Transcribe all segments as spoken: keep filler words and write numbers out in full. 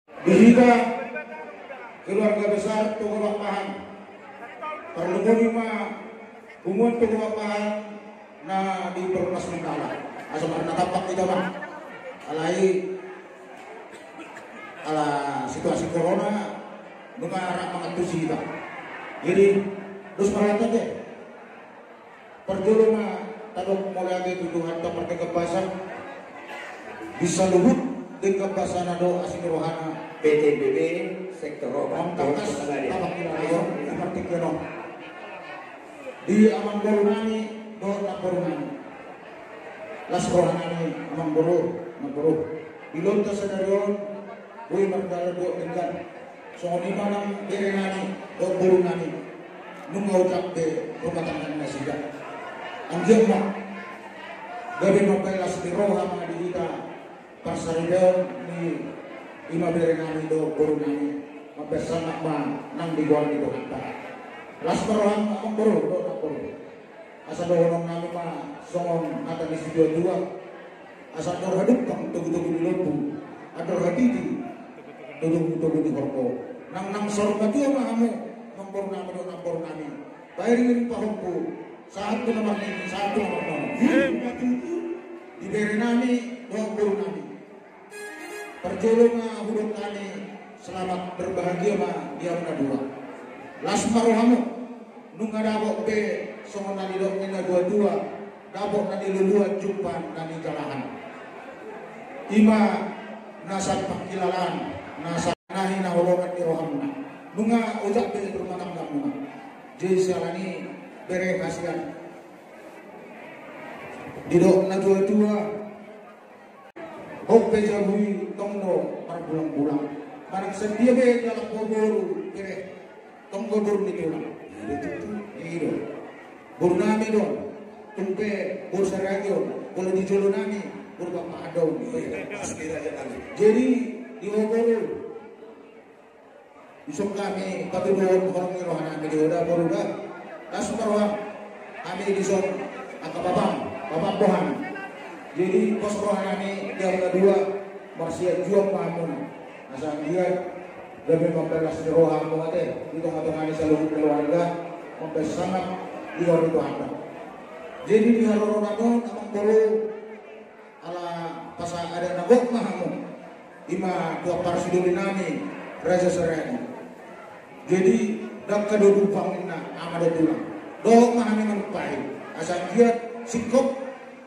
Di hita keluarga besar Toga Pakpahan, parlungun i ma punguan Toga Pakpahan na di Perumnas Mandala. Asa marnatampak hita ma. Alai ala situasi corona nunga rap mangantusi hita. Jadi dos marhata ke. Parjolo ma tadok mauliate tu Tuhanta pardenggan basa. Di saluhut denggan basa na do asi ni rohana. P T B B sektor Roma. Tangkas tapakilaon di partingkian on. Di amangboru nami dohot namboru nami. Las roha nami amangboru, namboru. Di lockdown sadari on boi mardalan dohot denggan. Songon i ma nang bere nami dohot boru nami. Nunga ojak be rumah tangga ni nasida. Anggiat ma gabe mambahen las ni roha ma di hita parsaripeon ni ima bere nami dohot boru nami. Mambahen sangap ma nang di goar ni Tuhanta. Las ma roham amangboru dohot namboru. Asa dohonon nami ma songon hata ni situa-tua. Asa andor hadumpang togu-togu ni lombu, andor hatiti togu-togu ni horbo. Nang nang saur matua ma hamu amangboru nami dohot namboru nami. Baen ringgit pahompu, sahat tu na marnini, sahat tu na marnono. Di bere nami dohot boru nami. Parjolo ma hudok hami selamat berbahagia ma di hamu na dua. Las ma rohamu. Nunga dapot be songon na nidok ni na dua-dua, dapot na niluluan jumpang na nijalahan. Ima na sahat pangkilalaan, na sahat na hinaholongan ni rohamuna. Nunga ojak be rumah tanggamuna. Jadi siala ni bere hasian. Didok na dua-dua. Hot pe jabu i tong do marbulang-bulang. Manang sadia be dalan boru bere tong do boru ni tulang. I do. Boru nami do. Tung pe boru Sariagi on. Molo di jolo nami boru Pakpahan do. Jadi di ho boru. Dison hami patuduhon holong ni roha nami di ho da boru da. Las ma roham. Hami dison angka bapam, bapam boham. Jadi pos roha nami di hamu na dua, marsianjuan ma hamuna. Asa anggiat gabe mambahen las ni roha hamu ate di tonga-tonga ni saluhut keluarga, mambahen sangap di goar ni Tuhanta. Jadi di haroro nami on amangboru, ala pasahat adat na gok ma hamu. Ima tu ampara sidoli nami Raja Sariagi. Jadi dangka do dupang ninna ama dohot tulang. Dohot ma hami manumpahi asa anggiat singkop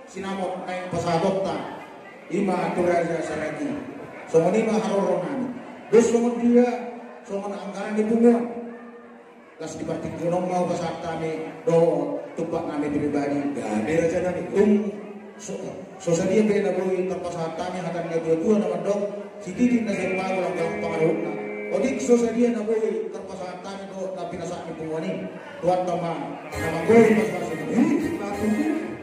sinamot naeng pasahatonta ima tu Raja Sariagi. Songon i ma haroro nami. Dos songon dia songon anggaran ni punguan. Las di partingkian on ma hupasahat hami dohot tumpak nami pribadi. Gabe raja nami. Tung so, so sadia pe na boi tarpasahat hami hata ni na dua-dua na mandok, sititi na sian pagu langka-langka pangarahutna. Otik so sadia na boi tarpasahat hami dohot na pinasahat ni punguan i. Tuhanta ma na manggori pasu-pasu.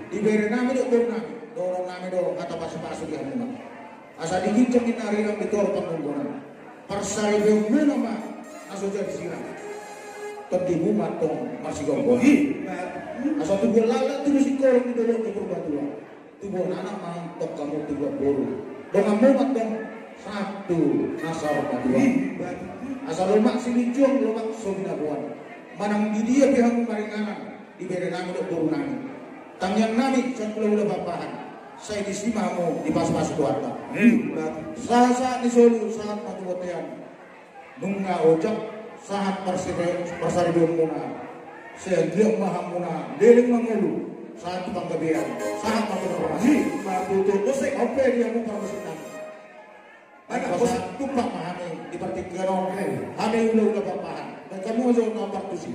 Di bere nami dohot boru nami, dohonon nami do hata pasu-pasu di hamuna. Asa di ginjang ni na rinang di toru panggonggonan. Parsaripeonmuna ma na so jadi sirang. Tondimu ma antong marsigomgom. Asa tubuan laklak tubu singkoru di dolok ni Purbatua. Tubuan anak ma antong hamu tubuan boru. Donganmu ma antong sahat tu na saur matua. Asa lomak silinjuang lomak so binaboan. Manang di dia pe hamu maringanan. Di bere nami dohot boru nami. Tangiang nami sian hula-hula Pakpahan. Sai disi ma hamu dipasu-pasu Tuhanta. Sahat-sahat ni solu sahat ma tu bontean. Nunga ojak sahat parsaripeonmuna. Sai anggiat ma hamuna leleng mangolu. Sahat tu panggabean. Sahat ma tu na horas. Matutu. Ose ope di hamu parmusik nami. Anak bos tumpak ma hami di partingkian on. Hami hula-hula Pakpahan. Dan kamu aja na partusi.